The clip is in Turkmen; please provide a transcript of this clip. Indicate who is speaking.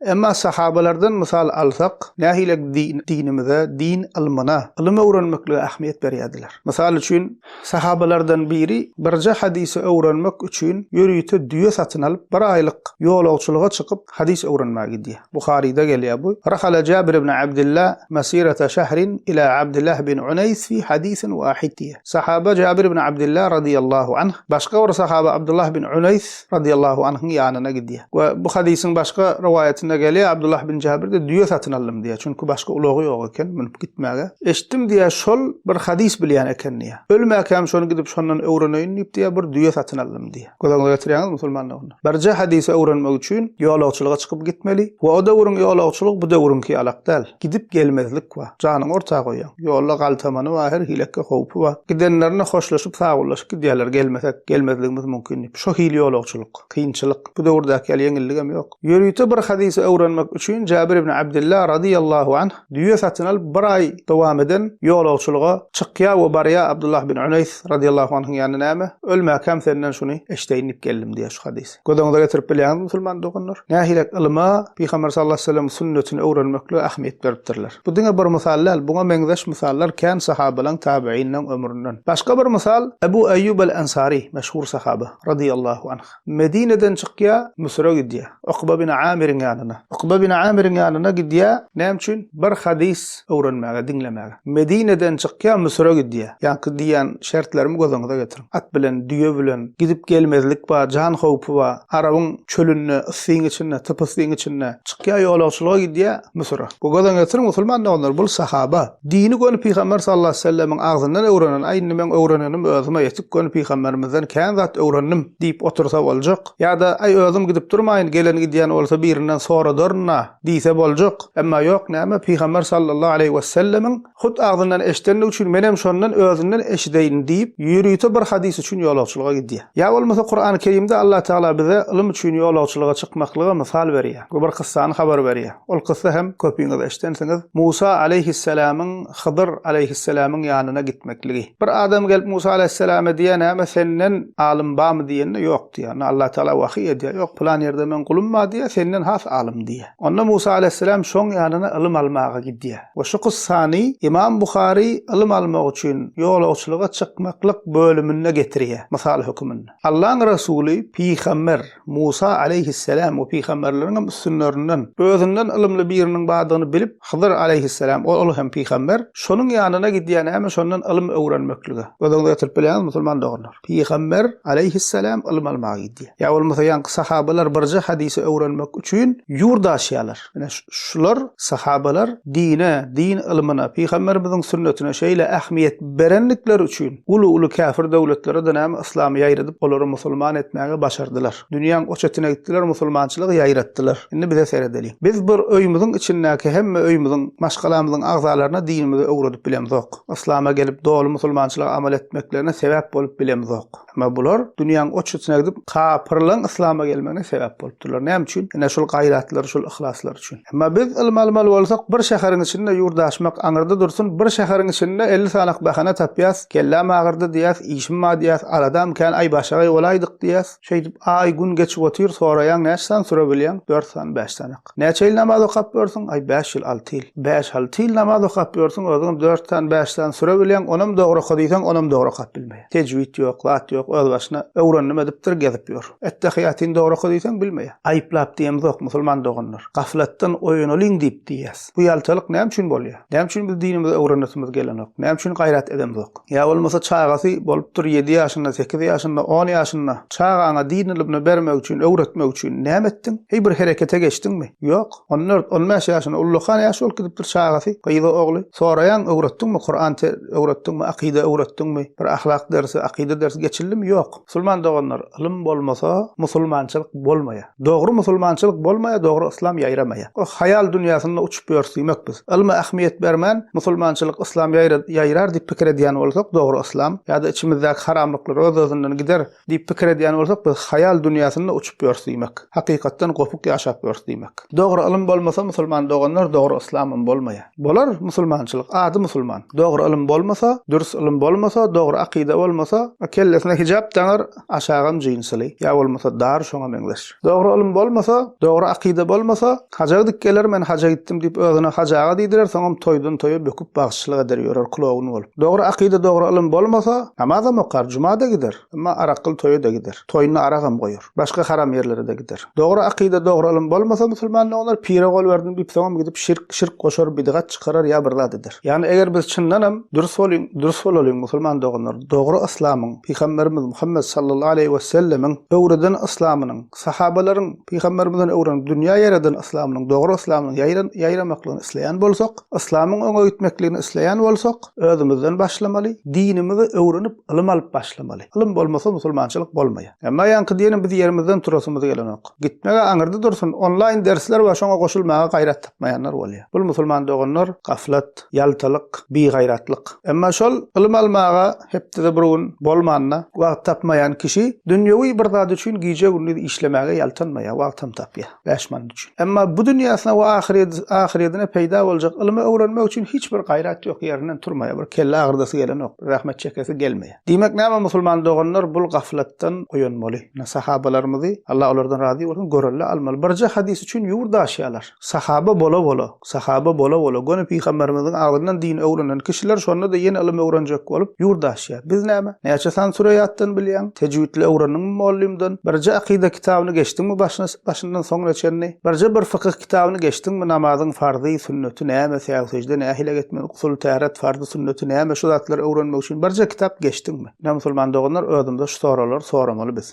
Speaker 1: Emma sahabalardan mysal alsak, nähili dinimize, din ylmyna, ylym öwrenmeklige ähmiýet berýärdiler. Mysal üçin, sahabalardan biri birje hadysy öwrenmek üçin ýörite düýe satyn alyp, bir aýlyk ýolagçylyga çykyp, hadys öwrenmäge gidýär. Buharyda gelýär bu. Rahala Jabir ibn Abdullah masirata şahrin ila Abdullah bin Uneýs fi hadisin wahid diýýär. Sahaba Jabir ibn Abdullah radyýallahu anh başga bir sahaba Abdullah bin Uneýs radyýallahu anhyň ýanyna gidýär. We bu hadysyň başga rowaýatynda gelýär, Abdullah bin Jabir-de düýe satyn aldym diýýär. Çünki başga ulagy ýok eken münüp gitmäge. Eşitdim diýýär, şol bir hadys bilýän eken diýýär. Ölmäkäm şony gidip şondan öwreneýin diýip diýýär, bir düýe satyn aldym diýýär. Göz öňüne getirýäňiz musulmanlygyny. Birje hadysy öwrenmek üçin ýolagçylyga çykyp gitmeli we o döwrüň ýolagçylygy bu döwrüňki ýalak däl. Gidip gelmezlik bar. Janyňy orta goýýaň. Ýolda galtamany bar, her hilekge howpy bar. Gidenlerine hoşlaşyp sagbollaşyp gidýärler, gelmesek, gelmezligimiz mümkin diýip. Şo hili ýolagçylyk. Kynçylyk. Bu döwürdäki ýaly ýeňilligem ýok. Ýörite bir hadysy öwrenmek üçin Jabir ibn Abdillah radyýallahu anh düýe satyn alyp bir aý dowam eden ýolagçylyga çykýar we barýar Abdullah bin Uneýs radyýallahu anhyň ýanyna näme, ölmäkäm senden şuny eşdeýin diýip geldim diýýär şu hadysy. Göz öňüňize getirip bilýäňizmi musulman doganlar? Nähilek ylyma Pygamber sallallahu aleýhi we sellemiň sünnetini öwrenmeklige ähmiýet beripdirler. Bu diňe bir mysal däl, buňa meňzeş mysallar kän sahabalaň tabeýinleň ömründen. Başga bir mysal Ebu Eýýub el-Ensary meşhur sahaba radyýallahu anh. Medineden çykýar, Müsüre gidýär. Ukba bin Amiriň ýanyna. Ukba bin Amiriň ýanyna gidýär. Näme üçin? Bir hadys öwrenmäge, diňlemäge. Medineden çykýar, Müsüre gidýär. Ýaňky diýýän şertlerimi göz öňüňize getiriň. At bilen, düýe bilen gidip gelmezlik bar, jan howpy bar. Arabyň çölünde, yssyň içinde, typyslyň içinde çykýar, ýolagçylyga gidýär Müsüre. Bu göz öňüne getiriň, musulman doganlar, bul sahaba. Dini göni Pygamber sallallahu aleýhi we sellemiň agzyndan öwrenen, aý indi meň öwrenenim özüme ýetik göni Pygamberimizden kän zat öwrendim diýip otursa boljak. Ýa-da aý özüm gidip durmaýyn gelen gidýän bolsa birinden soradaryn-a diýse boljak. Emma ýok näme Pygamber sallallahu aleýhi we sellemiň hut agzyndan eşidenligi üçin menem şondan özünden eşideýin diýip ýörite bir hadys üçin ýolagçylyga gidýär. Ýa bolmasa Kurany Kerimde Allah Tagala bize ylym üçin ýolagçylyga çykmaklyga mysal berýär we bir kyssany habar berýär. Ol kyssa hem köpüňiz eşidensiňiz, Musa aleýhisselamyň Hydyr aleýhisselamyň ýanyna gitmekligi. Bir adam gelip Musa aleýhisselama diýýär, näme senden alym barmy diýende, ýok diýýär. Onda Allatagala wahyý edýär, ýok pylan ýerde meň gulum bar diýýär, senden has alym diýýär. Onda Musa aleýhisselam şoň ýanyna ylym almaga gidýär. We şu kyssany Ymam Buhary ylym almak üçin ýolagçylyga çykmaklyk bölüminde getirýär, mysal höküminde. Allaň Resuly, pygamber, Musa aleýhisselam we pygamberleriň hem üstünlerinden özünden ylymly biriniň bardygyny bilip, Hydyr aleýhisselam, ol hem pygamber, şonuň ýanyna gidýär, näme şondan ylym öwrenmeklige. Göz öňüňize getirip bilýäňizmi, musulman doganlar? Pygamber aleýhisselam ylym almaga gidýär. Ýa bolmasa ýaňky sahabalar birje hadysy öwrenmek üçin ýurt aşýarlar. Ine şular sahabalar dine, din ylmyna, pygamberimiziň sünnetine şeýle ähmiýet berendikleri üçin uly-uly käfir döwletlere-de näme yslamy ýaýradyp olary musulman etmäge başardylar. Dünýäň o çetine gitdiler musulmançylygy ýaýratdylar. Indi bize seredeliň. Biz bir öýümiziň içindäki hemme öýümiziň, maşgalamyzyň agzalaryna dinimizi öwredip bilemzok. Yslama gelip doly musulmançylyga amal etmeklerine sebäp bolup bilemzok. Emma bular dünýäň o çetine gidip, kapyrlaryň yslama gelmegine sebäp bolupdyrlar. Näme üçin? Ine şul gaýratlary, şul yhlaslary üçin. Emma biz ylym almaly bolsak, bir şäheriň içinde ýurdaşmak aňyrda dursun, bir şäheriň içinde 50 sanak bahana tapýas, kelläm agyrdy diýýäs, işim bar diýýäs, aladam kän, aý başagaý bolaýdyk diýýäs. Şeýdip aý, gün geçip otyr, soraýaň näçe sany süre bilýäň? Dört sany, bäş sanak. Näçe ýyl namaz okap ýörsüň? Aý, bäş ýyl, alty ýyl. Bäş-alty ýyl namaz okap ýörsüň, özüňem dört sany, bäş sany süre bilýäň, onam dogry oka diýseň, onam dogry okap bilmeýäň. Tejwid ýok, zat ýok, özbaşyna öwrendim edipdir, gezip ýör. Ettehiýatyny dogry oka diýseň, bilmeýär. Aýyplap diýemzok, musulman doganlar. Gaflatdan oýanalyň diýip diýýäs. Bu ýaltalyk näme üçin bolýar? Näme üçin biz dinimizi öwrenesimiz gelenok? Näme üçin gaýrat edemzok? Ýa bolmasa çagasy bolupdyr ýedi ýaşynda, sekiz ýaşynda, on ýaşynda. Çagaňa din ylymyny bermek üçin, öwretmek üçin näme etdiň? Heý bir herekete geçdiňmi? Ýok. On dört, on bäş ýaşynda ullakan ýaş bolup gidipdir çagasy, gyzy, ogly. Soraýaň, öwretdiňmi, Kuran öwretdiňmi, akyda öwretdiňmi, bir ahlak dersi, akyda dersi geçildimi? Ýok. Musulman doganlar, ylym bolmasa, musulmançylyk bolmaýar. Dogry musulmançylyk bolmaýar, dogry yslam ýaýramaýar. O haýal dünýäsinde uçup ýörüs diýmek biz. Ylma ähmiýet bermän, musulmançylyk, yslam ýaýrar diýip pikir edýän bolsak, dogry yslam, ýa-da içimizdäki haramlyklar öz-özünden gider diýip pikir edýän bolsak, biz haýal dünýäsinde uçup ýörüs diýmek. Hakykatdan gopuk ýaşap ýörüs diýmek. Dogry ylym bolmasa, musulman doganlar, dogry yslamam bolmaýar. Bolar musulmançylyk, ady musulman. Dogry ylym bolmasa, dürs ylym bolmasa, dogry akyda bolmasa, kellesine hijap daňar, aşagam jinsyly, ýa bolmasa dar şoňa meňzeş. Dogry ylym bolmasa, dogry akyda. akyda bolmasa, haja gidip geler, men haja gitdim diýip özüne hajy aga diýdirer, soňam toýdan toýa böküp bagşyçylyk eder ýörer kloun bolup. Dogry akyda dogry ylym bolmasa, namazam okar, juma-da gider, emma arakgyl toýa-da gider. Toýunda aragam goýar. Başga haram ýerlere-de gider. Dogry akyda dogry ylym bolmasa musulman doganlar pire gol berdim diýip soňam gidip şirk, şirk goşar, bidgat çykarar ýa bir zat eder. Ýagny eger biz çyndanam dürs bolyň, dürs bolalyň musulman doganlar, dogry yslamyň, Pygamberimiz Muhammet sallallahu aleýhi we sellemiň öwreden yslamynyň, sahabalaryň Pygamberimizden öwrenip dünýä ýaradan yslamynyň, dogry yslamynyň ýaýran, ýaýramaklygyny isleýän bolsak, yslamyň öňe gitmekligini isleýän bolsak, özümizden başlamaly, dinimizi öwrenip ylym alyp başlamaly. Ylym bolmasa musulmançylyk bolmaýar. Emma ýaňky diýenim biz ýerimizden turasymyz gelenok. Gitmeg-ä aňyrda dursun, onlaýn dersler bar şoňa goşulmaga gaýrat tapmaýanlar bolýar. Bul musulman doganlar gaflat, ýaltalyk, bigaýratlyk. Emma şol ylym almaga hepdede bir gün bolmanda wagt tapmaýan kişi dünýewi bir zat üçin gije-gündiz işlemäge ýaltanmaýar, wagtam tapýar. 5 manat üçin. Emma bu dünýäsine we ahyretine peýda boljak ylymy öwrenmek üçin hiç bir gaýrat ýok, ýerinden turmaýar, bir kelle agyrdasy gelenok, bir zähmet çekesi gelmeýär. Diýmek näme musulman doganlar bul gaflatdan oýanmaly. Ine sahabalarymyzy, Allah olardan razy bolsun, görelde almaly. Birje hadys üçin ýurt aşýarlar. Sahaba bola-bola, sahaba bola-bola, göni pygamberimiziň agzyndan dini öwrenen kişiler şonda-da ýene ylym öwrenjek bolup, ýurt aşýar. Biz näme? Näçe sany süre ýatdan bilýäň? Tejwidli öwrendiňmi mollymdan? Birje akyda kitabyny geçdiňmi başyna, başyndan soňuna çenli? Birje bir fykyh kitabyny geçdiňmi? Namazyň farzy, sünneti näme, säw-sejde nähili etmeli, gusul, täret, farzy, sünneti näme, şu zatlary öwrenmek üçin birje kitap geçdiňmi? Ine, musulman doganlar, özümize şu soraglary soramaly biz.